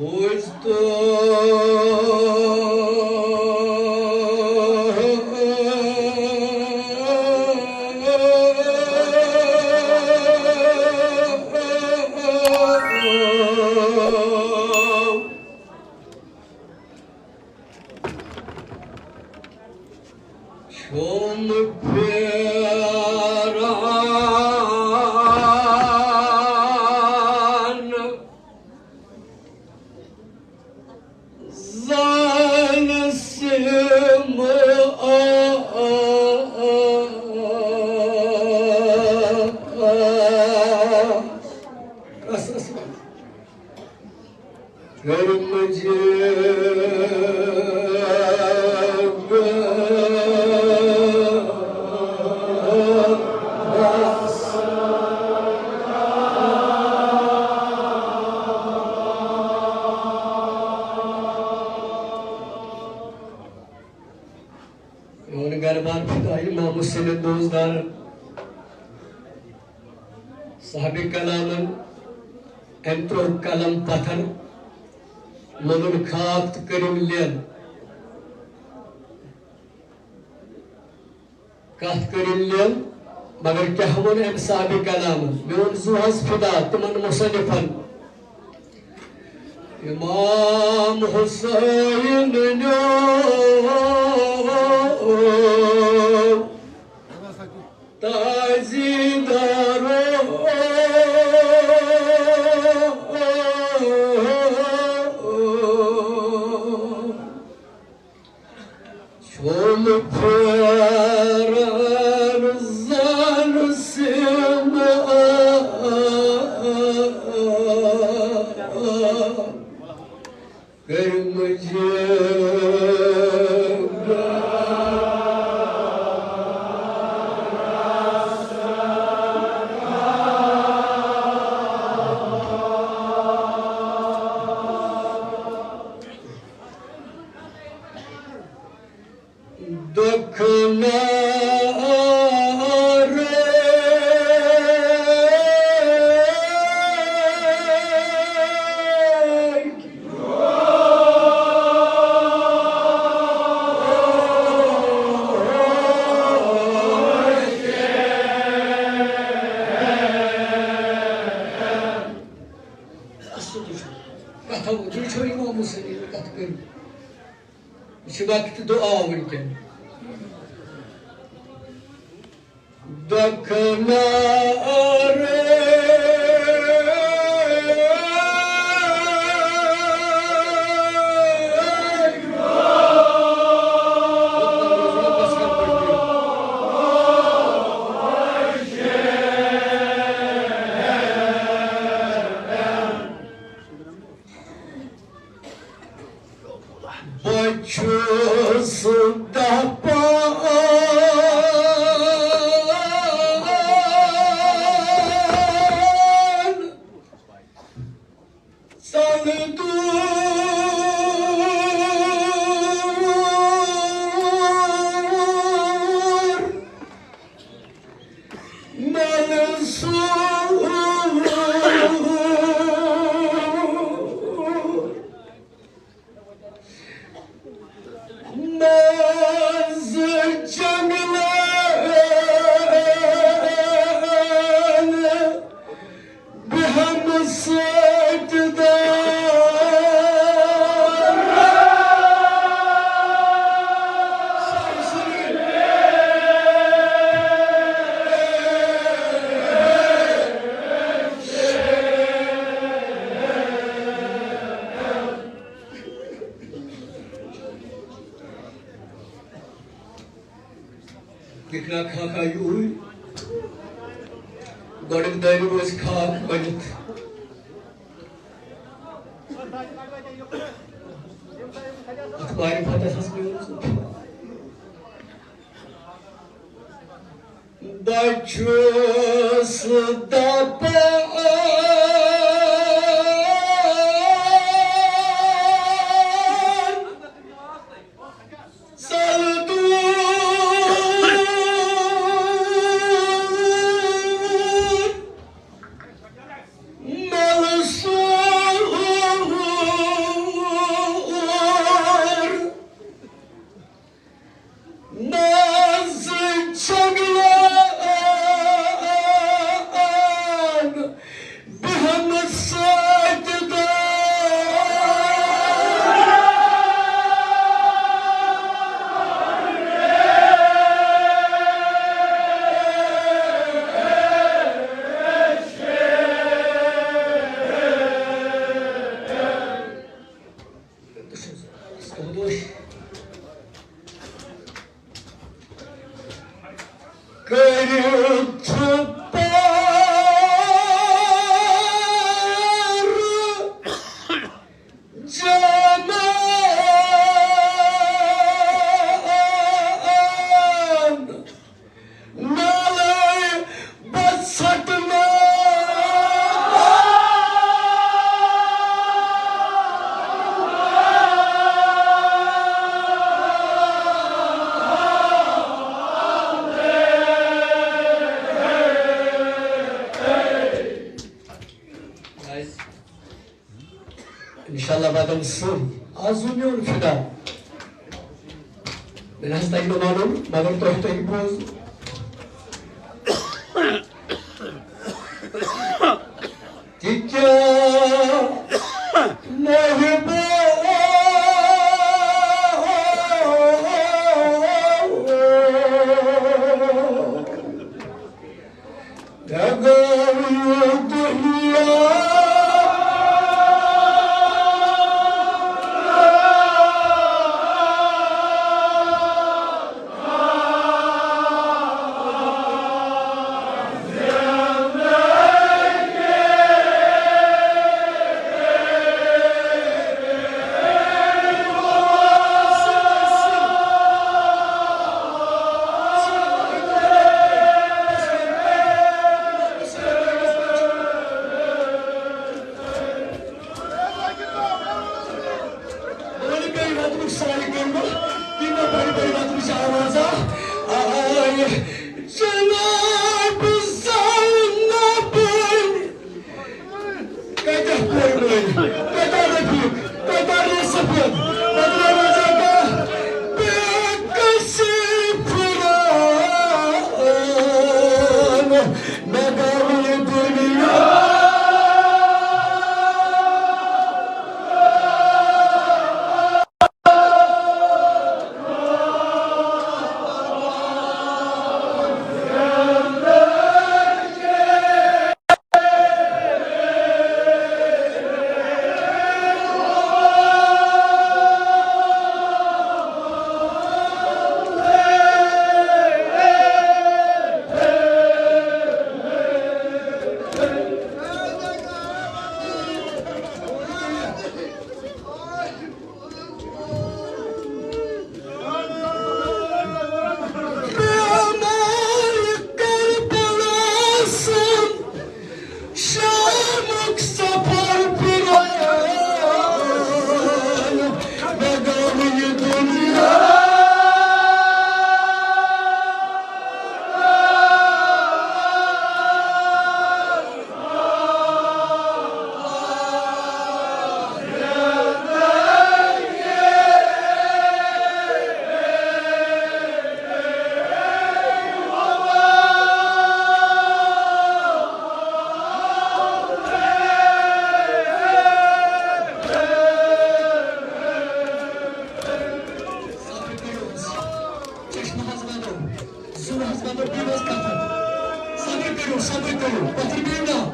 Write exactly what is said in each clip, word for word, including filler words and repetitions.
بوٗزتو۔ چھُم پھیران زانس۔ کٔرمٕژ۔ میون گرٕ بار خۄداے، امام حسین دوستدار، صاحب کلامن، أمۍ ترٛوو قلم پتھر، لوٚلُن خاک تہٕ کٔرِم لین۔ کتھ کٔرِم لین، مگر کیٛاہ ووٚن أمۍ صاحب کلامن؟ میون زُو حظ فدا تِمن مصنفن۔ امام حسین نیو تازیدارو۔ چھُم پھیران زانس۔ کٔرمٕژ۔ دکھنہ اصل چھُ۔ کتھ ہاوو، تُہۍ چھِو امام حسین کتھ کٔرِو۔ یہِ چھُ وقت دعا وٕنکٮ۪ن۔ دکھنہ۔ بہٕ چھُس دَپان، ژَلہٕ دوٗر۔ منصور منٛز جنگلن بہمسٲتۍ دار۔ پِکنہ کھاکھا یوٗرۍ، گۄڈٕنیُک دٲیرٕ روزِ خاک بٔنِتھ۔ اَتھ وارِ فتحس منٛز بہٕ چھُس دَپان، ژَلہٕ دوٗر، مَلہٕ سوٗر۔ کٔرِتھ چھُ پار جانان۔ نالے بس سٹنا۔ انشاءاللہ بدل سُے۔ آز زُو میون فدا۔ مےٚ نہ حظ تَگہِ نہٕ وَنُن، مگر تۄہہِ تۄہہِ بوز۔ تہِ کیٛاہ محبوب۔ بڑِ بڑِ وطنُک سایہِ گوٚنٛڈ، تِمو بڑِ بڑِ وطنٕچ آوازا آے۔ جناب زینب کتہ پوروٲے، کتہ رفیق، کتہ یوسف، کتہ رضا، بے کسی پھران، مگر یہ دنیا۔ چشمہٕ حظ وَنو، زُو حظ وَنو، بیٚیہِ حظ کَتھ۔ صبر کٔرِو، صبر کٔرِو، پَتھر بیٚیہِ نا۔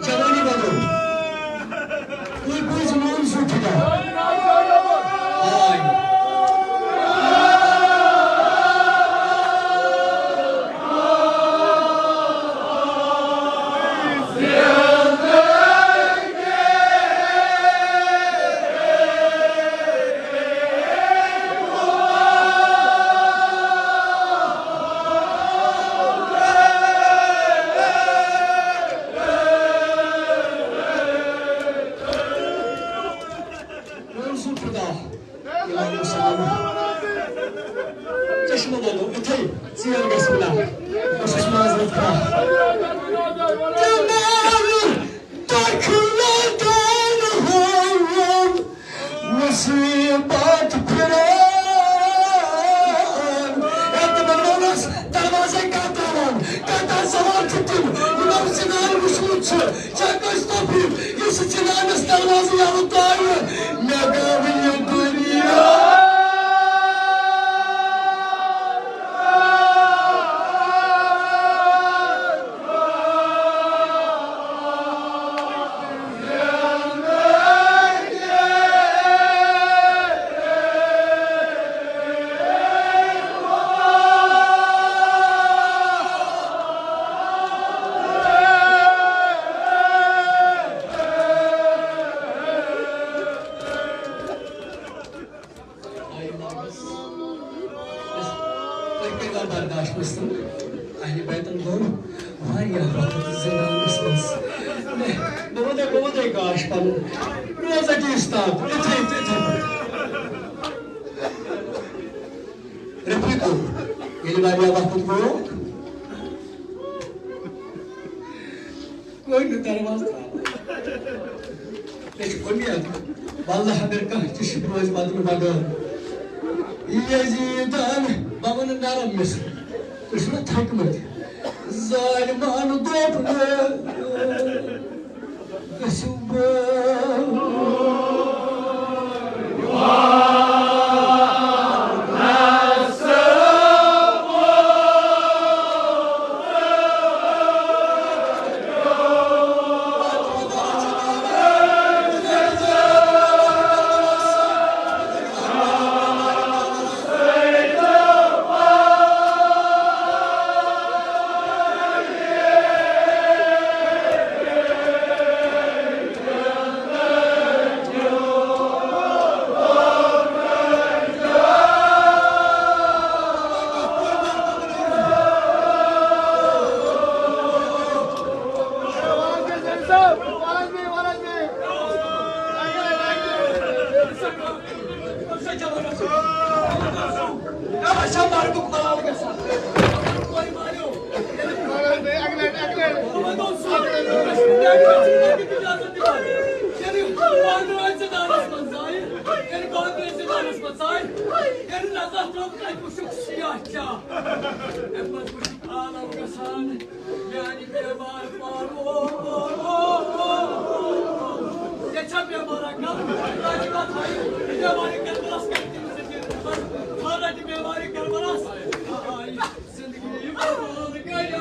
جوانی وَنو۔ تُہۍ بوٗزِو میون زُو فِدا۔ آے۔ میون زُو فِدا۔ امام حسین۔ چشمہٕ وَنو یِتھَے ژیر گژھِ نہ۔ بہٕ چھُس معذرت خواہ۔ جمال دۄکھٕ لگان ہووُن مُصیٖبت پھِران۔ اے تِمن ووٚنُس، دروازے کَتھ ترٛاوان؟ کَتھ سوال چھُ تِم؟ یِمو سِنان وٕچھمُت چھُ۔ ژےٚ کٲنٛسہِ توفیٖق، یُس ژٕ چنانس دروازٕ یلہٕ ترٛاوِ، مےٚ گوٚو یہِ دُنیا۔ برداشت ٲسۍ تِم۔ اہلِ بیتن گوٚو واریاہ وقت زندانس منٛز۔ بہٕ وَنَے، بہٕ وَنَے گاش پَنُن۔ روزَے دِیِس تام، یِتھَے، یِتھَے پٲٹھۍ۔ رفیقو، ییٚلہِ واریاہ وقت گوٚو، کوٚر نہٕ دروازٕ ترٛاوان۔ مےٚ چھِ اُمید، واللہ اگر کانٛہہ تہِ شِکوٲے وَدنہٕ بغٲر یزیٖدَن، بہٕ وَنہٕ نرم مِثال، تُہۍ چھِو نا تھٔکمٕتۍ؟ ظالمان دوٚپ نہٕ، گٔژھِو بہٕ۔ ییٚلہِ نظر ترٛٲو، تَتہِ وُچھُکھ سیاہ چاہ۔ اَمہِ پَتہٕ وُچھُکھ عالم گژھان، میٛانہِ بیمار پارو۔ ییٚتہِ چھا بیمار اَکھ؟ تَتہِ چھُ اَتھ ہاوُن، بیمارِ کربلاہَس کَتہِ تٔمِس سۭتۍ ییٚتہِ نظر؟ خانہ تہِ بیمارِ کربلاہَس۔ آ، آ، یہِ زندگی بدل گٔیے۔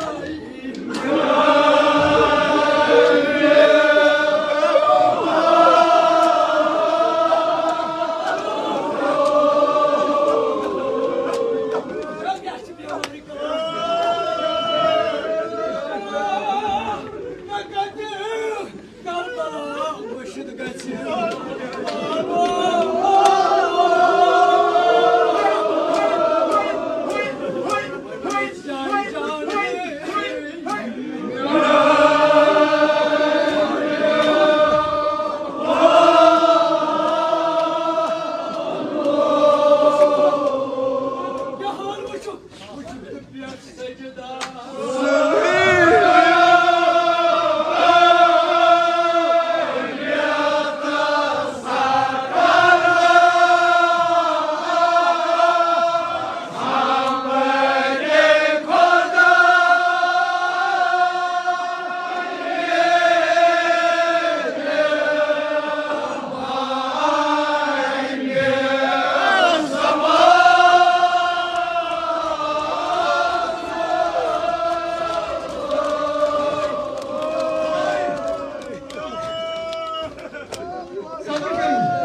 صبر کٔرِو۔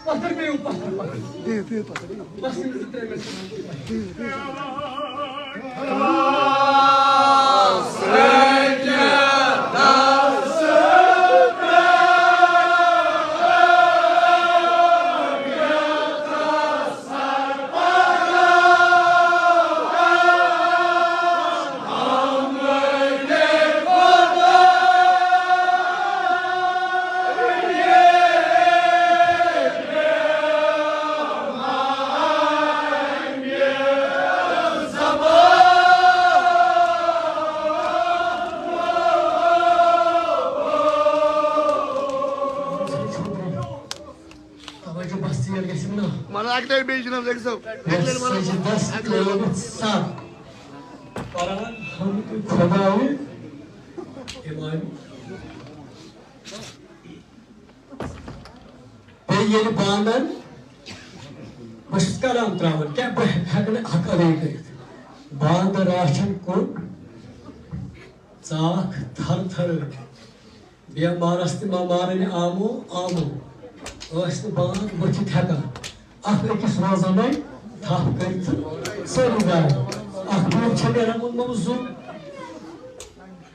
پتھر پیٚیِو، پتھر، پتھر۔ بِہِو، بِہِو، پتھر۔ بس یِم زٕ ترٛےٚ منٹ۔ بِہِو، بِہِو۔ توجہ بس ژیر گژھِ نہٕ۔ وَلہٕ اَکہِ لَٹہِ بیٚیہِ جناب زٲگۍ صٲب۔ اَکہِ لَٹہِ وَلہٕ۔ سجدس ترٲوِتھ سر۔ قرآن حمد خداوِ امام۔ بیٚیہِ ییٚلہِ باندن، بہٕ چھُس کلام ترٛاوان، کیٛاہ بہٕ ہٮ۪کہٕ نہٕ اکھ اَدَے کٔرِتھ؟ باندٕ راچھن کُن ژاکھ تھر تھر۔ بیمارس تہِ ما مارنہِ آمو، آمو۔ ٲسۍ نہٕ باند ؤتھِتھ ہٮ۪کان۔ اکھ أکِس روزان وۄنۍ تھپھ کٔرِتھ سٲری گرٕ۔ اکھ بیوٗٹھ چھےٚ نیران وۄنۍ گوٚمُت زُو۔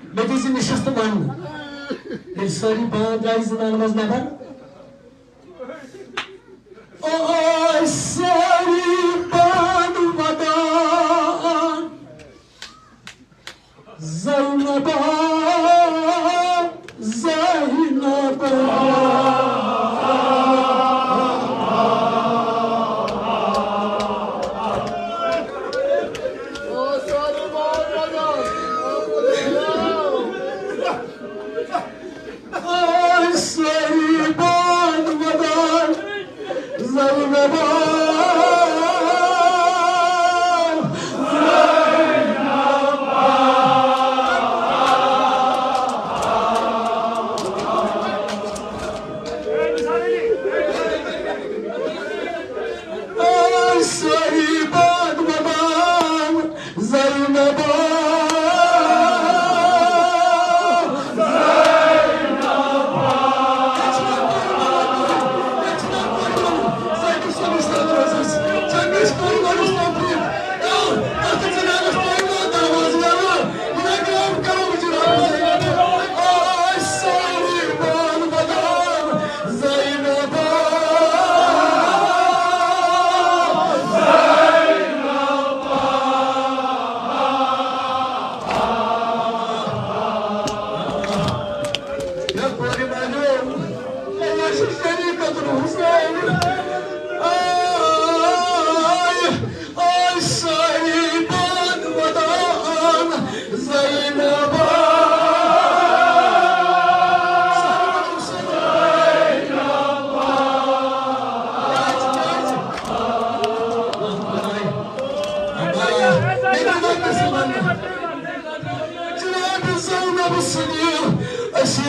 مےٚ دِژ نِشستہٕ وننہٕ۔ ییٚلہِ سٲری باند درٛایہِ زنانہٕ منٛز نٮ۪بر، ٲسۍ سٲری باند ودان۔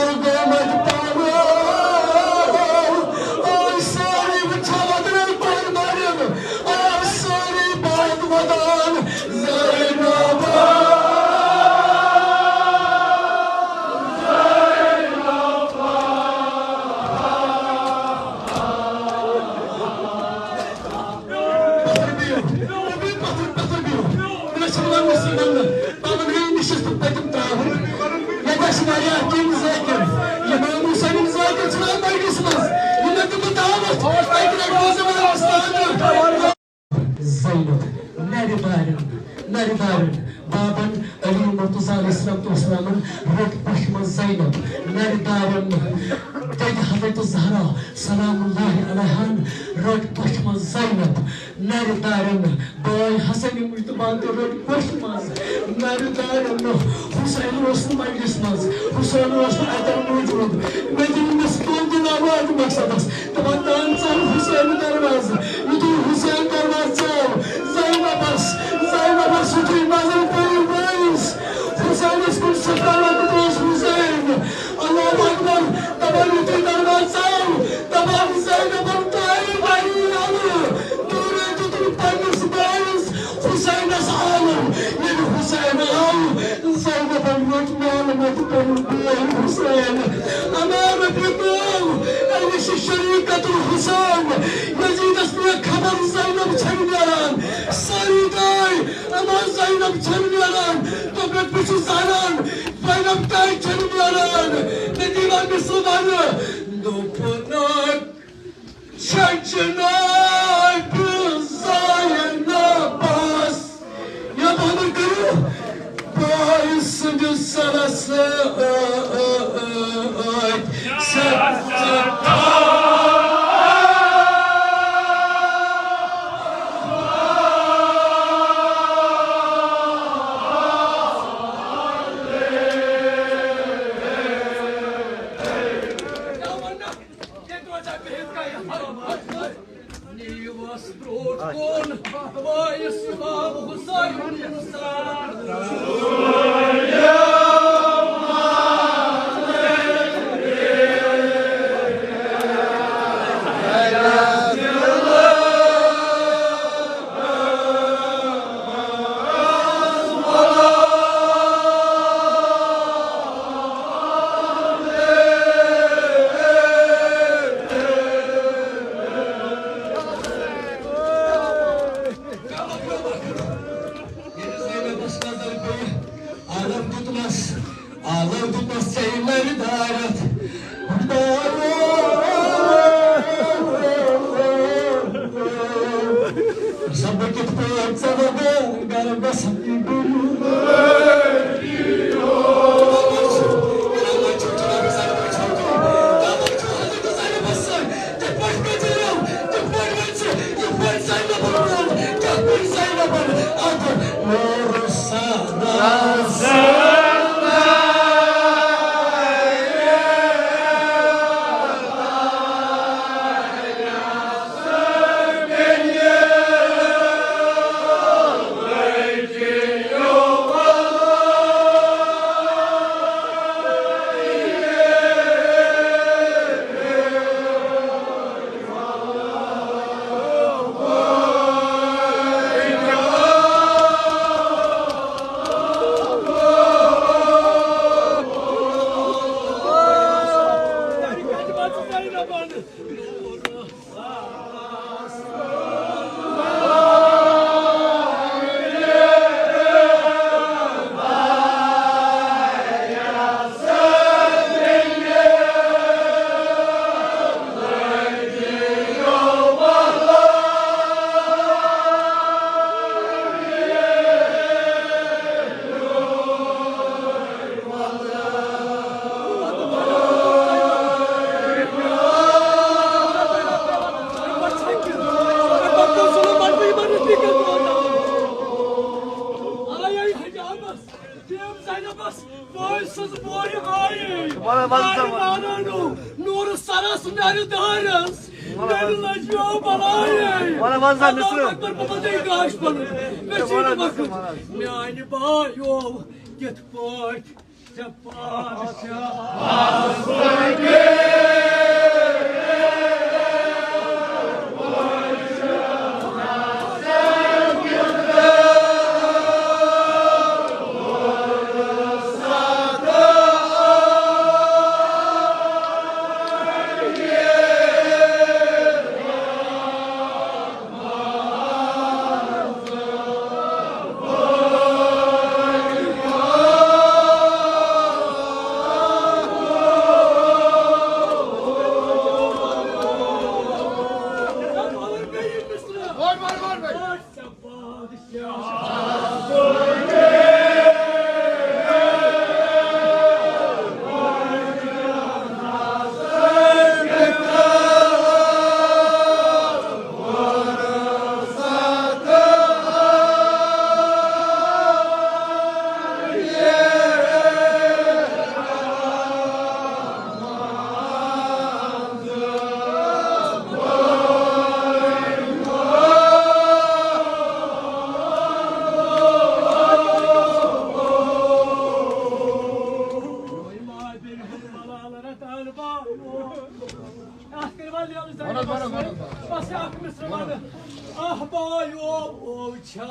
گوٚمت پاگل، آے سٲری وٕچھان وۄدرن کُن مٲرِتھ، آے سٲری باد وَدان زینبا۔ پتھر بِہِو، پتھر، پتھر بِہِو۔ مےٚ چھِ وَننَس یہِ وَننہٕ۔ پَلَن گٔے نِشِس تہٕ پٔتِم ترٛاوُن۔ ییٚتہِ ٲسۍ واریاہ کِم ذٲکِر۔ یِمام حُسین ذٲکِر چھِنہ مجلِس منٛز۔ یِمَن دِمہٕ دعوت۔ اَکہِ لَٹہِ روزٕ مےٚ وۄستادٕ۔ زینب، نَرِ دارٮ۪ن، نَرِ دارٮ۪ن۔ بابن علی مرتضیٰ علیہ الصلوۃ والسلامن رٔٹ بۄچھِ منٛز زینب۔ نَرِ دارٮ۪ن، دٔدِ حضرت زہرا سلام اللہ علیہن رٔٹ بۄچھِ منٛز زینب۔ نَرِ دارٮ۪ن، بٲے حسن مجتبیٰ تہِ رٔٹ بۄچھِ منٛز۔ نَرِ دارٮ۪ن، حسین اوس نہٕ مجلِس منٛز، حسین اوس نہٕ اَتٮ۪ن موٗجوٗد۔ مےٚ دِیِو مِس کال دِنہٕ آواز مقصدس۔ دَپان، تان ژاو حسین دروازٕ۔ یُتھُے حسین دروازٕ ژاو، زینبس، زینبس یُتھُے نظر پیٚیہِ بٲیِس، حسینس کُن سکارت اوس حسین۔ اللہ اکبر۔ دَپان، یُتھُے دروازٕ ژاو، دَپان، زینبن ترٛایہِ واریاہ یَلہٕ۔ دوٗرے دیُتُن پننِس بٲیِس حسینس آلو۔ ییٚلہِ حسین آو، زینبن روٚٹ مول مت پنُن بوے حسین۔ اما ربیعہ، أمِس چھِ شریٖک قتل حسین۔ یزیدس پیٚیہِ خبر زینب چھَنہٕ نیران۔ سٲری درٛاے، اما زینب چھَنہٕ نیران۔ دوٚپُکھ، بہٕ چھُس زانان، زینب کیٛازِ چھَنہٕ نیران۔ مےٚ دِیِو أمِس سُہ وَنہٕ۔ دوٚپُن، چھےٚ جناب زینبس۔ یا بابر کٔرِو بٲے سٕنٛدِس سرس سۭتۍ سٮ۪کھ ژٹان۔ نیٖوَس برٛونٛٹھ کُن وٲیِس امام حسین سان۔ ییٚلہِ زینبس نظر پیٚیہِ، آلو دیُتنس، آلو دیُتنس ژےٚ نرِ دارٮ۪تھ۔ سا بہٕ کِتھ پٲٹھۍ ژےٚ وَنہٕ گرٕ گژھٕ؟ آیے حجابس، دیم زینبس، وٲے سٕنٛز بورِ آیے۔ وَلہٕ، وَلہٕ، آیہِ وَلہٕ۔ مانو نوٗر سرس نرِ دارس، وَلہٕ، نرِ وَلہٕ۔ لجیو بلایے۔ وَلہٕ، وَلہٕ، وَلہٕ، مِسرٕ۔ اللہ اکبر، بہٕ بدے گاش پنُن۔ مےٚ چھُ وَلہٕ، وقت۔ وَلہٕ۔ میانہِ بایو، کِتھ پٲٹھۍ اَتھ کٔرِو وَلہٕ یَلہٕ زَنہِ بَس، بَس یہِ اَکھ مِصرٕ وَنہٕ۔ اَہہ بایو، او چھا۔